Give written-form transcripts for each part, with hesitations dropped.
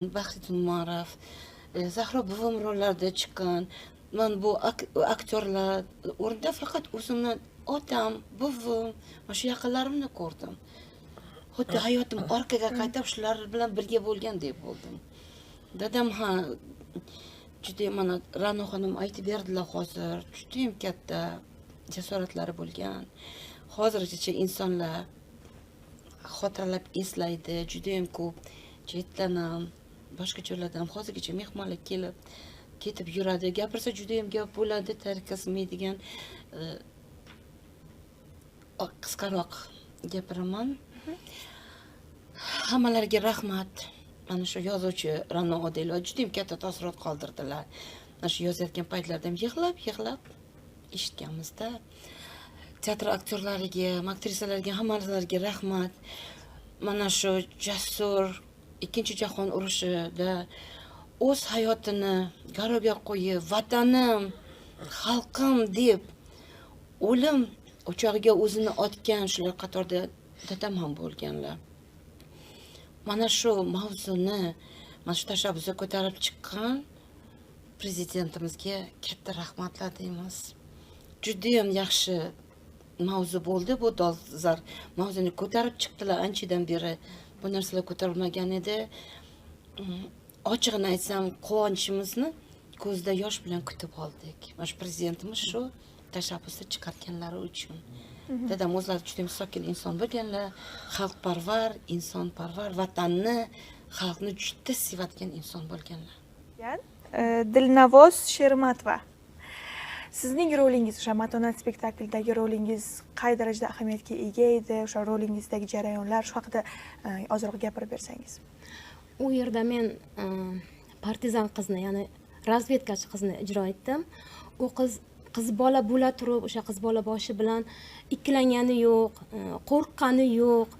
Bahriddin Umarov, Zahro buvim rollarida chiqqan. Man bu aktyorlar o'rnida faqat o'zimni otam, buvim, mana shu yaqinlarimni ko'rdim. Xuddi hayotim orqaga qaytib, shular bilan birga bo'lgandek bo'ldim. Dadam, ha, judayam, mana Ra'no xonim aytib berdilar hozir, judayam katta jasoratlari bo'lgan. Hozirgacha insonlar xotirlab eslaydi, judayam ko'p chetdan ham, boshqa joylardan ham hozirgacha mehmonlar kelib ketib yuradi. Gapirsa judayam gap bo'ladi, tarkazmaydigan. Qisqaroq gapiraman. Hammalariga rahmat. Mana shu yozuvchi Ra'no Odilova judayam katta taassurot qoldirdilar. Mana shu yozayotgan paytlarida ham yig'lab yig'lab eshitganmizda. Teatr aktyorlariga, aktrisalarga, hammalariga rahmat. Mana shu jasur Ikkinchi jahon urushida o'z hayotini garovga qo'yib, vatanim, xalqim deb o'lim o'chog'iga o'zini otgan, shular qatorida dadam ham bo'lganlar. Mana shu mavzuni, mana shu tashabbusni ko'tarib chiqqan prezidentimizga katta rahmatlar deymiz. Judayam yaxshi mavzu bo'ldi bu, dolzarb mavzuni ko'tarib chiqdilar. Anchadan beri bu narsalar ko'tarilmagan edi. Ochig'ini aytsam, quvonchimizni ko'zda yosh bilan kutib oldik, mana shu prezidentimiz shu tashabbusni chiqarganlari uchun. Dadam o'zlari judayam sokin inson bo'lganlar, xalqparvar, insonparvar, vatanni, xalqni juda sevadigan inson bo'lganlar. Dilnavoz Shermatova, sizning rolingiz, o'sha "Matonat" spektaklidagi rolingiz qay darajada ahamiyatga ega edi? O'sha rolingizdagi jarayonlar, shu haqida ozroq gapirib bersangiz. U yerda men partizan qizni, ya'ni razvedkachi qizni ijro etdim. U qiz qiz bola bo'la turib, o'sha qiz bola boshi bilan ikkilangani yo'q, qo'rqqani yo'q.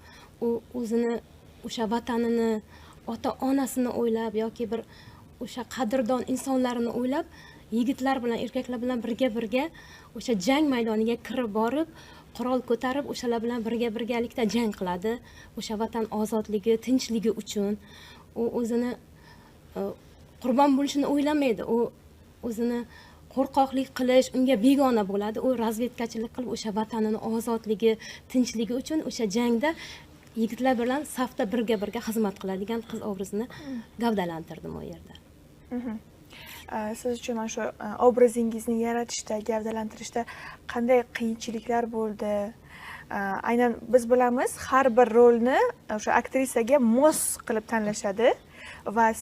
U o'zini, o'sha vatanini, ota onasini o'ylab yoki bir o'sha qadrdon insonlarini o'ylab, yigitlar bilan, erkaklar bilan birga birga o'sha jang maydoniga kirib borib, qurol ko'tarib, o'shalar bilan birga birgalikda jang qiladi o'sha vatan ozodligi, tinchligi uchun. U o'zini qurbon bo'lishini o'ylamaydi. U o'zini qo'rqoqlik qilish unga begona bo'ladi. U razvedkachilik qilib, o'sha vatanini ozodligi, tinchligi uchun o'sha jangda yigitlar bilan safda birga birga xizmat qiladigan qiz obrazini gavdalantirdim u yerda. Siz uchun mana shu obrazingizni yaratishda, gavdalantirishda qanday qiyinchiliklar bo'ldi? Aynan biz bilamiz, har bir rolni o'sha aktrisaga mos qilib tanlashadi va